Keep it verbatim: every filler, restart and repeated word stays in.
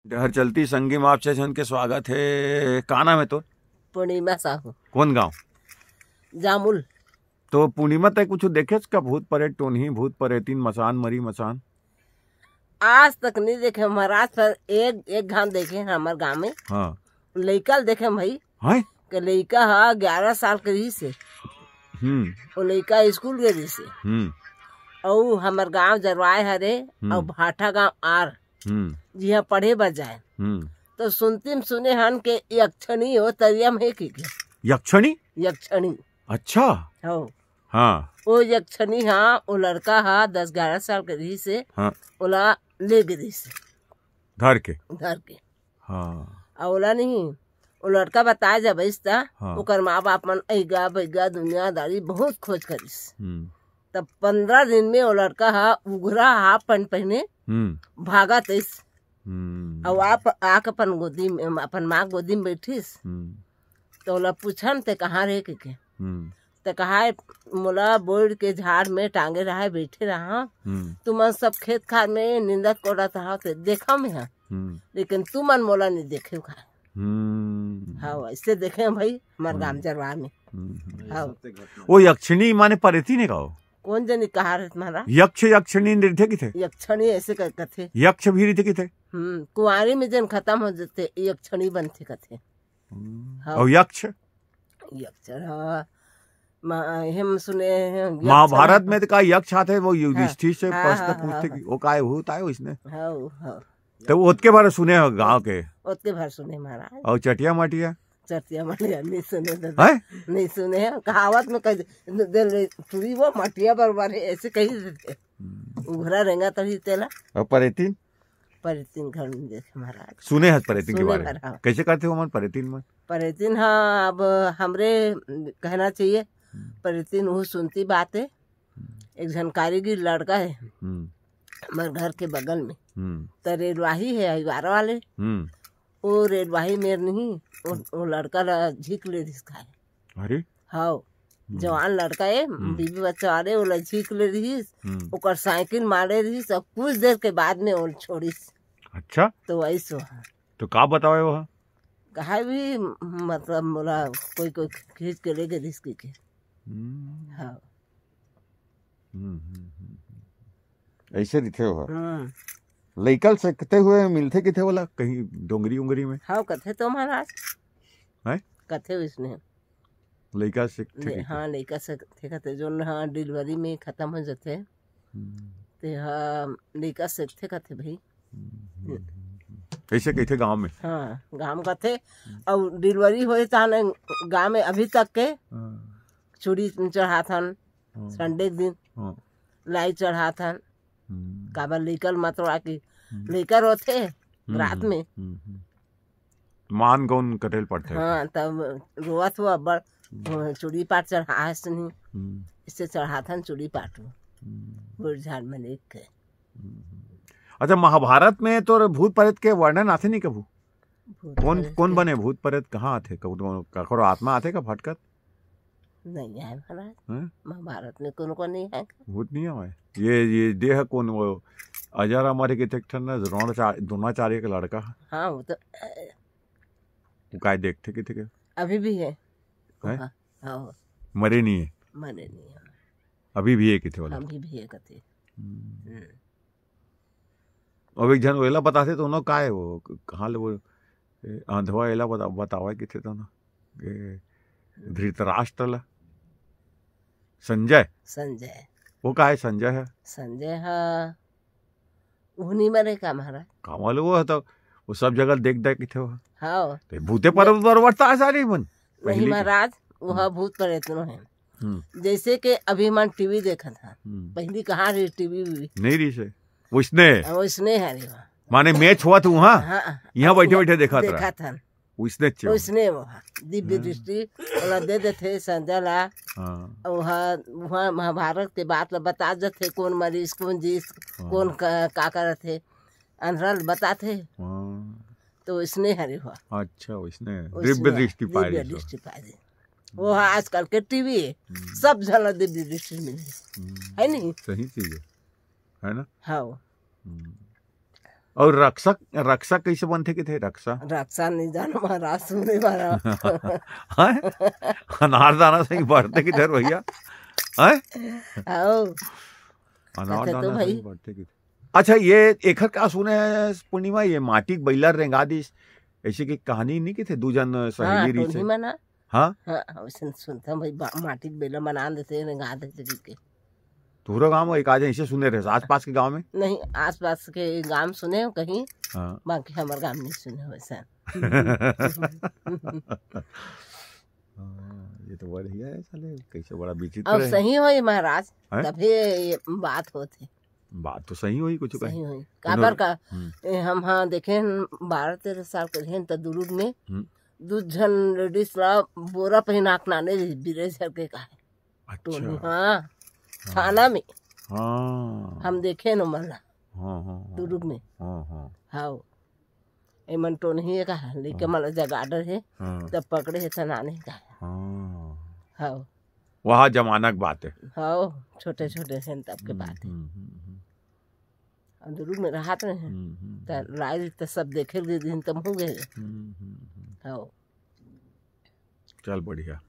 डहर चलती संगी में आप छह झन के स्वागत हे। का नाम हे तोर? पूर्णिमा साहू। कौन गांव? जामुल। तो पूर्णिमा, तय कुछ देखेस का? भूत परेत टोनही, भूत परेतिन, मसान मरी मसान? आज तक नहीं देखे महाराज, पर एक, एक घान देखे हैं हमारे गांव में। हाँ। लइका ल देखे हैं भाई। हैं? के लइका ह ग्यारह साल के रहिस हे। हम्म। वो लइका स्कूल गे रहिस हे। हम्म। अउ हमर गांव जरवाय हरे, हम्म। अउ भाटा गांव आर, हम्म। जिहां पढ़े बर जाए। हम्म। तो सुनती में सुने हन के यक्षिणी हो तरिया में हे कि के। यक्षिणी? यक्षिणी। अच्छा। हो। हाँ। वो यक्षिणी हा, वो लड़का हा दस ग्यारह साल के रहिस हे। हाँ। ओला ले गे रहिस हे। धर के? धर के। हाँ। अउ ओला नहीं, वो लड़का बताए जब इस ता, हाँ। ओकर माँ बाप मन अइगा बइगा दुनियादारी बहुत खोज करिस। हम्म। तब पंद्रह दिन में वो लड़का हा उघरा हाफ पैंट पहने हम्म। भागत इस। हम्म। अउ आप आके अपन गोदी में, अपन माँ गोदी में बैठिस। हम्म। तो ओला पूछन, "ते कहाँ रहे?" के, के। हम्म। ते कहा, "मोला बोइड़ के झाड़ में टांगे रहा, बैठे रहा। हम्म। तुमन सब खेत खार में निंदत कोड़त रहा, ते देखा मैं हा। हम्म। लेकिन तुमन मोला नहीं देखे खा।" हम्म। हाँ, ऐसे देखे हैं भाई, हमार हम्म। गांव जरवा में। हम्म, हम्म। हाँ। वो यक्षिणी माने परेती ने का हो? कौन जनी कहा रहे तुम्हारा? यक्ष यक्षिणी नृत्य की थे? यक्षिणी ऐसे कर, कथे। यक्ष भी रहिथे किथे? हम्म, कुंवारी में जन खत्म हो जथे, यक्षिणी बनथे कथे। हम्म। हाँ। अउ यक्ष? यक्ष, हाँ। मा-, हम सुने हैं, यक्ष महाभारत में तो का यक्ष आथे, वो युधिष्ठिर से हाँ, प्रश्न हाँ, पूछथे हाँ, कि वो काय भूत आए उसने? हाँ, हाँ। तो ओतके भर सुने हो गाँव के? ओतके भर सुने महाराज। अउ चटिया मटिया? चटिया मटिया नहीं सुने दादा। हैं? नहीं सुने हैं। कहावत में कह दे, दे ले, "तुरी वो मटिया बरोबर है", ऐसे कही देथे। हम्म। उघरा रेंगा तभी तेला। अउ परेतिन? परेतिन घर में देखे महाराज। सुने हस परेतिन के सुने बारे में? हर, हाँ। कैसे करथे ओमन परेतिन मन? परेतिन, हाँ, अब हमरे कहना चाहिए, हम्म। परेतिन वो सुनती बात है। हम्म। एक झन कारीगिर लड़का है, हम्म। हमारे घर के बगल में। हम्म। त रेलवाही है, अहिवारा वाले। हम्म। वो रेलवाही मेर नहीं, वो, वो लड़का ला झीक ले रिहिस खाए। अरे? हाँ। हम्म। जवान लड़का है, हम्म। बीबी बच्चा वाले, वो ला झीक ले रिहिस, हम्म। ओकर साइकिल मारे रिहिस, और कुछ देर के बाद में वो छोड़िस। अच्छा? तो वही सो है। तो का बतावे वो? कहा भी, मतलब, मोला कोई, कोई खींच के ले गे रिहिस के, के। हम्म। हाँ। हम्म, हम्म, हम्म, हम्म। ऐसे रिथे हो। हम्म। लइका ल सकते हुए मिलथे किथे वाला कहीं डोंगरी उंगरी में? हाँ, कथे तो महाराज। हैं? कथे उसने। लइका से ले, ठीक है। हाँ, लइका से थे कथे, जोन, हाँ, डिलीवरी में खत्म हो जाथे। हम्म। ते, हाँ, लइका से थे कथे भाई। हम्म, हम्म, हम्म, हम्म। ऐसे कहिथे गाँव में? हाँ, गाँव कथे। हम्म। अउ डिलीवरी होए तहान गाँव में अभी तक के हाँ। चूड़ी चढ़ाथन, हाँ। संडे के दिन हाँ। लाई चढ़ाथन। हम्म। काबर लइका ल मतवा की हम्म। लइका रोथे हम्म, रात हम्म, में। हम्म, हम्म। मान गौन कटेल पड़थे। हाँ, तब रोवत हुआ बड़ हम्म। चूड़ी पाट चढ़ाए सुनी। हम्म। इससे चढ़ाथन चूड़ी पाट वो। हम्म। गुड़ झाड़ में लेके। हम्म। अच्छा, महाभारत में तोर भूत प्रेत के वर्णन आथे नहीं कभू? भूत कौन, प्रेत कौन के बने भूत प्रेत, कहाँ आथे? कभू तो काकरो आत्मा आथे का भटकत? नहीं है महाराज। हैं? महाभारत में कोनो को नहीं है। भूत नहीं आवे। ये, ये देह कौन वो अजर अमर के थे एक ठन ना, द्रोणाचा-, द्रोणाचार्य के लड़का है। हाँ, वो तो वो काय देखथे किथे के? अभी भी है। हैं? हाँ, हाँ। मरे नहीं है। मरे नहीं है। अभी भी है किथे वाला? अभी भी है कथे। हम्म। हम्म। अब एक झन एला बताथे तो उन्हों काय वो, कहाँ ले वो, ए, आंधवा एला बता-, बतावा किथे तो ना, ए, धृतराष्ट्र ला। संजय? संजय। वो काय संजय है? संजय है। उहनी मरे का महाराज? का मालूम, वो तो, वो सब जगह देख देख किथे हो। हाँ। ते भूते पर, हाँ। परवरता है सारी मन। नहीं पहली के। महाराज, वो हम्म। भूत प्रेत नो है। हम्म। जैसे कि अभी मन टीवी देखत हा। हम्म। पहली कहाँ रही टीवी वीवी? नहीं रही से। उसने। हाँ, उसने है रे वहाँ। माने मैच हुआ तो वहाँ? हाँ। यहाँ बैठे बैठे देखा था। देखा था। उसने चे। उसने वो दिव्य हाँ। दृष्टि ओला दे देथे संजय ला। हाँ। वहाँ, वहाँ महाभारत के बात ला बता देथे, कौन मरीज, कौन जीस, हाँ। कौन का, का करत हे, अंधरा ल बताथे। हाँ। तो उसने हरे हुआ। अच्छा, उसने उसने दिव्य दृष्टि पाए दिव्य रही सो। दृष्टि पाए रही। वो हाँ, आजकल के टीवी है, हम्म। सब झन ला दिव्य दृष्टि मिले। हम्म। है नहीं? सही चीज है। है ना? हाँ। हम्म। और रक्षा, रक्षा कैसे बनथे किथे रक्षा? रक्षा नहीं जानो महाराज, सुने वाला। हैं? अनारदाना सही बढ़थे किथे भैया? हैं? आओ। अनारदाना तो भाई। सही बढ़थे किथे। अच्छा, ये एखर का सुने है पूर्णिमा, ये माटी के बइला रेंगा दिस, ऐसे की कहानी नहीं किथे, दू जन हाँ, सहेली से। टोनी मना। हाँ? हाँ, वैसे सुनता भाई, बा-, माटी के बइला मना देते, रेंगा देते करके। तोहरो गांव में एक आज ऐसे सुने रहे, आसपास के गांव में? नहीं, आसपास के गांव सुने हो कहीं, हाँ। बाकी हमारे गांव नहीं सुने हो वैसा। हाँ, ये तो बढ़िया है साले, कैसे बड़ा विचित्र अब है। सही होई महाराज, हैं? तभी ये बात होती। बात तो सही होई कुछ सही कहीं। होई। काबर का, हम्म। ए, हम हाँ देखे हन, बारह तेरह साल के रहेन त दुरुग में हम्म। दू झन लेडीज ला बोरा पहिना के नाने रही, बिरेझर के कहे। अच्छा। टोनी, हाँ, हाँ। थाना में। हाँ। हम देखे न मन ला। हाँ, हाँ, हाँ। दुरुग में। हाँ, हाँ। हाँ। एमन टोनही का लेके हाँ। मन ला जगाडर है, हाँ। तब पकड़े है त नाने का। हाँ। हाँ। वहाँ जमाना के बात है। हाँ, छोटे छोटे हैं तब के हम्म, बात है। हम्म, हम्म, हम्म। और दुरुग में रहत रहे हैं। हम्म, हम्म, त हम्म। लाइव त सब देखे गए दिन तब हो गए। हम्म, हम्म, हम्म। हाँ। चल बढ़िया।